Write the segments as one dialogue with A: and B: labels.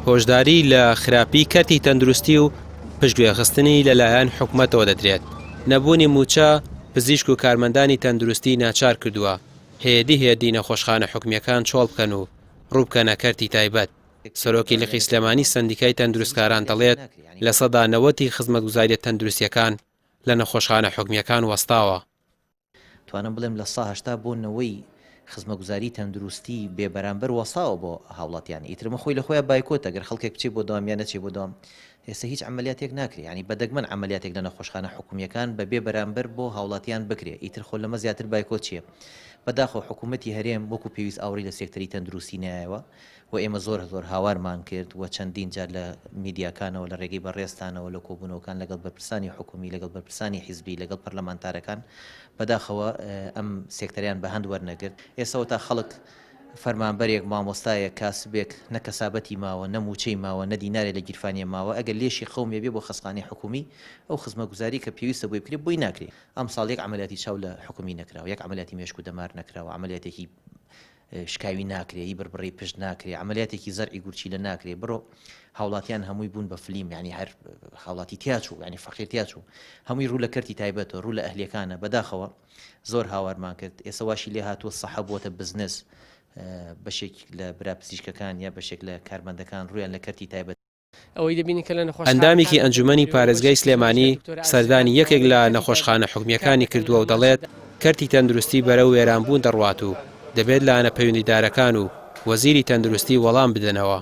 A: هۆشداری لە خراپی کەرتی تەندروستی و پشتگوێخستنی لەلایەن حکومەتەوە دەدرێت. نەبوونی مووچە پزیشک و کارمەندانی تەندروستی ناچار کردووە هێدی هێدی نەخۆشخانە حکومییەکان چۆڵ بکەن و ڕووبکەنە کەرتی تایبەت. سەرۆکی لقی سلێمانی سەندیکای تەندروستکاران دەڵێت، 90% ی خزمەتگوزارییە تەندروستییەکان لە نەخۆشخانە حکومییەکان وەستاوە.
B: توانم بڵێم 80% بۆ نەوەی خزمەگوزاری تەندروستی بێ بەرامبەر وەستاوە بۆ هاوڵاتیان ئیتر ئەمە خۆی لە خۆیا بایکۆتە گەر خەڵکێک بچێ بۆ دەوام یان نەچێ بۆ دەوام ئێستا هیچ عەمەلیاتێک ناکرێ یانی بە دەگمەن عەمەلیاتێک لە نەخۆشخانە حکومییەکان بە بێ بەرامبەر بۆ هاوڵاتیان بکرێ ئیتر خۆ لەمە زیاتر بایکۆت چییە بەداخەوە حکوومەتی هەرێم وەکو پێویست ئاوڕی لە سێکتەری تەندروستی نایەوە و ئێمە زۆر زۆر هاوارمان کرد و چەندین جار لە میدیاکانەوە لە ڕێگەی بەڕێزتانەوە لە کۆبوونەوەکان لەگەڵ بەرپرسانی حکوومی لەگەڵ بەرپرسانی حیزبی لەگەڵ پەرلەمانتارەکان بەداخەوە ئەم سێکتەرەیان بە هەند وەرنەگرت. ئێستا تا خەڵک فەرمانبەرێک، مامۆستایەک، کاسبێک نە کەسابەتی ماوە، نە مووچەی ماوە، نە دینارێ لە گیرفانیە ماوە، ئەگەر لێشی قەومێ بێ بۆ خەستخانەی حکوومی ئەو خزمەگوزاری کە پێویستە بۆی بکرێ بۆی ناکرێ. ئەمساڵ یەک عەمەلیاتی چاو لە حکوومی نەکراوە، یەک عەمەلیاتی مێشک و دەمار نەکراوە، عەمەلیاتێکی شکاوی ناکرێ، ی بڕبڕەی پشت ناکرێ، عەمەلیاتێکی زەرعی گورچیلە ناکرێ، بڕۆ هاوڵاتیان هەمووی بوون بە فلیم، یانی هەر هاوڵاتی تیا چوو، یانی فەقیر تیا چوو، هەمووی ڕوو لە کەرتی تایبەتە، ڕوو لە ئەهلیەکانە، بەداخەوە زۆر هاوارمان کرد، ئێستا واشی لێ هاتووە سەحە بووەتە بزنس، بەشێک لە برا پزیشکەکان یا بەشێک لە کارمەندەکان ڕوویان لە کەرتی تایبەت.
C: ئەوەی دەبینین کە لە نەخۆشخانەکان
A: ئەندامێکی ئەنجومەنی
C: دەبینرێ و
A: پارێزگای
C: بەشێکی زۆریش لە
A: سلێمانی
C: دکتۆرە ئازیزەکان
A: سەردانی
C: کە
A: یەکێک
C: ئەوانەی
A: لە
C: لە کەرتی تایبەت
A: نەخۆشخانە
C: کار
A: حکومییەکانی
C: دەکەن لە
A: کردووە و
C: هەمان
A: دەڵێت،
C: شتدا.
A: کەرتی تەندروستی بەرەو وێرانبوون دەڕوات و دەبێت لایەنە پەیوەندیدارەکان و وەزیری تەندروستی وەڵام بدەنەوە.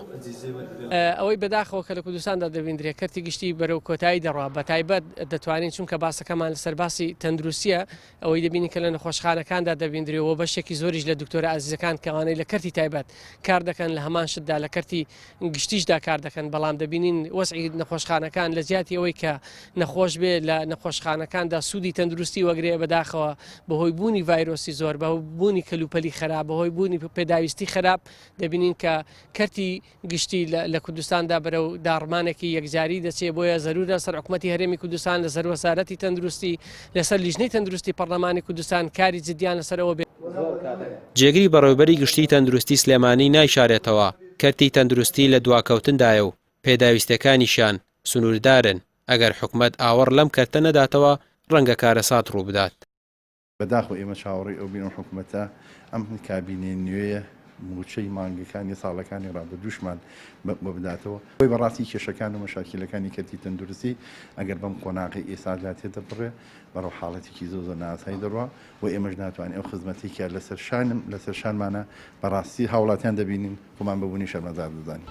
C: ئەوەی بەداخەوە کە لە کوردستاندا دەبیندرێ کەرتی گشتی بەرەو کۆتایی دەڕوا بەتایبەت دەتوانین چونکە باسەکەمان لەسەر باسی تەندروستیە ئەوەی دەبینین کە لە نەخۆشخانەکاندا دەبیندرێ و بەشێکی زۆریش لە دکتۆرە ئازیزەکان کە ئەوانەی لە کەرتی تایبەت کار دەکەن لە هەمان شتدا لە کەرتی گشتیشدا کار دەکەن بەڵام دەبینین وەزعی نەخۆشخانەکان لە جیاتی ئەوەی کە نەخۆش بێ لە نەخۆشخانەکاندا سوودی تەندروستی وەگرێ بەداخەوە بەهۆی بوونی ڤایرۆسی زۆر بە بوونی کەلوپەلی خراپ بەهۆی بوونی پێداویستی خراپ دەبینین کە کەرتی گشتی لە کوردستاندا بەرەو داڕمانێکی یەکجاری دەچێ، بۆیە زەرورە سەر حکومەتی هەرێمی کوردستان، لەسەر وەزارەتی تەندروستی، لەسەر لیژنەی تەندروستی پەڕلەمانی کوردستان کاری جدیان لەسەر ئەوە بێ.
A: جێگری بەڕێوەبەری گشتیی تەندروستی سلێمانی نایشارێتەوە، کەرتی تەندروستی لە دواکەوتندایە و پێداویستییەکانیشیان سنووردارن، ئەگەر حکومەت ئاوڕ لەم کەرتە نەداتەوە ڕەنگە کارەسات ڕووبدات.
D: بەداخەوە ئێمە چاوەڕێی ئەو بین ئەم حکومەتە، ئەم کابینەی نوێیە مووچەی مانگەکانی ساڵەکانی ڕابردووشمان بۆ بداتەوە. بۆی بەڕاستی کێشەکان و مەشاکیلەکانی کەرتی تەندروستی ئەگەر بەم قۆناغەی ئێستادا تێدەپەڕێ بەرەو حاڵەتێکی زۆر زۆر نائاسایی دەڕوا و ئێمەش ناتوانین ئەو خزمەتەی کە لەسەر شانم لەسەر شانمانە بەڕاستی هاوڵاتیان دەبینین خۆمان بە بوونی شەرمەزار دەزانین.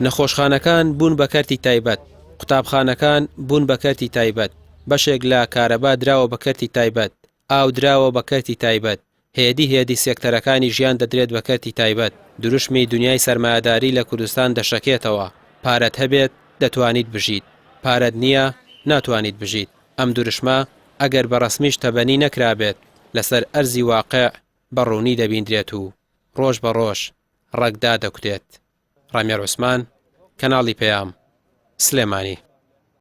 A: نەخۆشخانەکان بوون بە کەرتی تایبەت، قوتابخانەکان بوون بە کەرتی تایبەت، بەشێک لە کارەبا دراوە بە کەرتی تایبەت، ئاو دراوە بە کەرتی تایبەت، هێدی هێدی سێکتەرەکانی ژیان دەدرێت بە کەرتی تایبەت، دروشمی دونیای سەرمایەداری لە کوردستان دەشەکێتەوە، پارەت هەبێت دەتوانیت بژیت، پارەت نییە ناتوانیت بژیت، ئەم دورشمە ئەگەر بە ڕەسمیش تەبەنی نەکرابێت لەسەر ئەرزی واقع بە ڕوونی دەبیندرێت و ڕۆژ بە ڕۆژ ڕەگ دادەکوتێت. ڕامیار عوسمان، کەناڵی پەیام، سلێمانی.